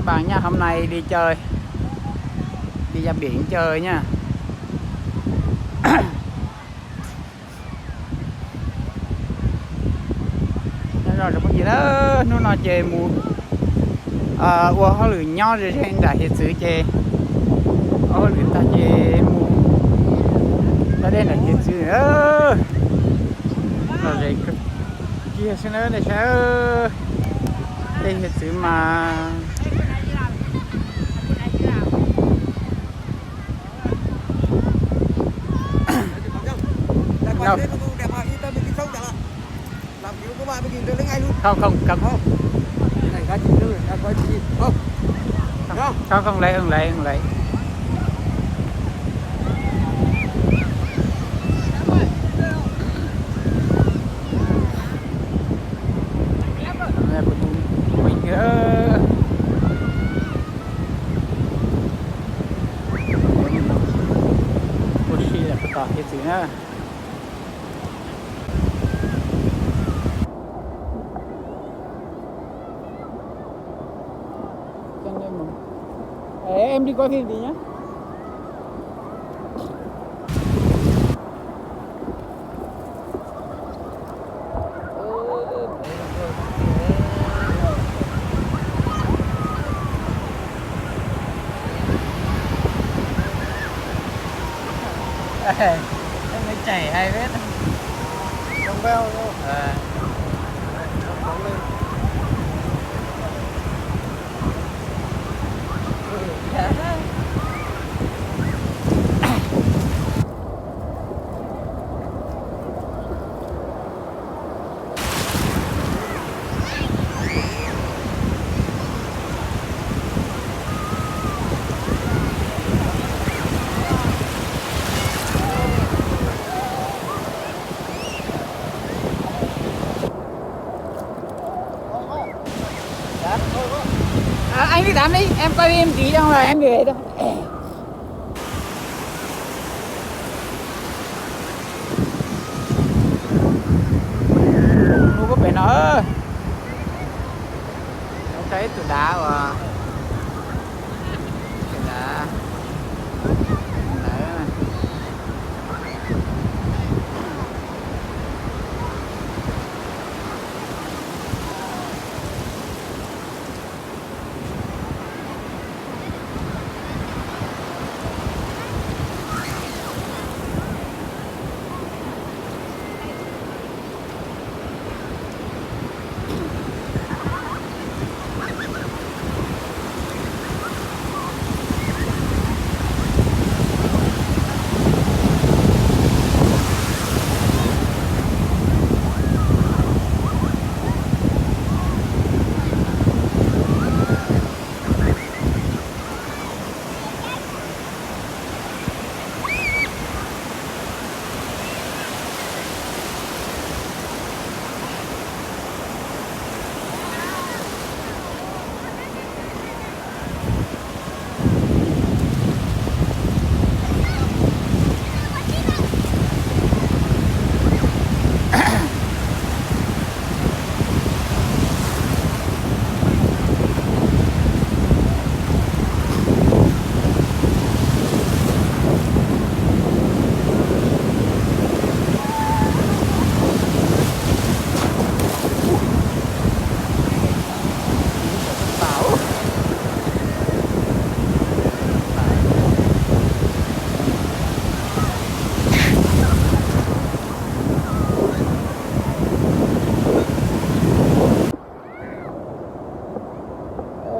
Pam nha, hôm nay đi chơi, đi ra biển chơi nha. Nyob zoo tsoom phooj ywg na, hnub no ces mus ua hauj lwm nyob ze ze nram hiav txwv ces ua hauj lwm tag ces mus da dej nram hiav txwv. Lom zem kiag xwb na nej saib, tej hiav txwv mas Không, không, không. Không, không, không lấy, không lấy, không lấy. Ua si lawm puas tom hiav txwv na. Em đi coi phim tí nhá. Ê, mấy chảy hay phết. Trong veo luôn. Ờ. Trong veo luôn. À, anh đi tắm đi, em quay phim tí xong rồi em về thôi. Hnub pem no, ib tug dav uas, tus dav ntawd.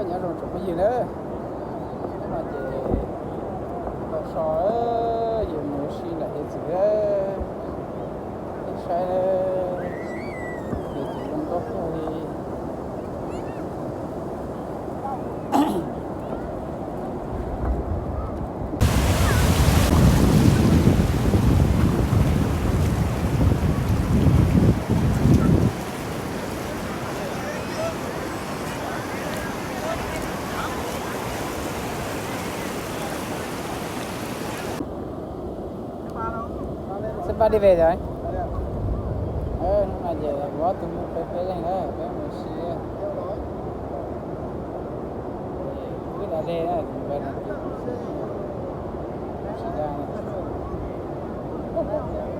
Nyob zoo tsoom phooj ywg na, hnub no ces tau so yus mus ua si nram hiav txwv, peb saib hiav txwv zoo nkauj kawg li. Xib Paj đi về rồi. Hnub no ces kuv ob tug mus peb peb leeg na, peb mus ua si. Da dej na, tus npawg no, tsis da na.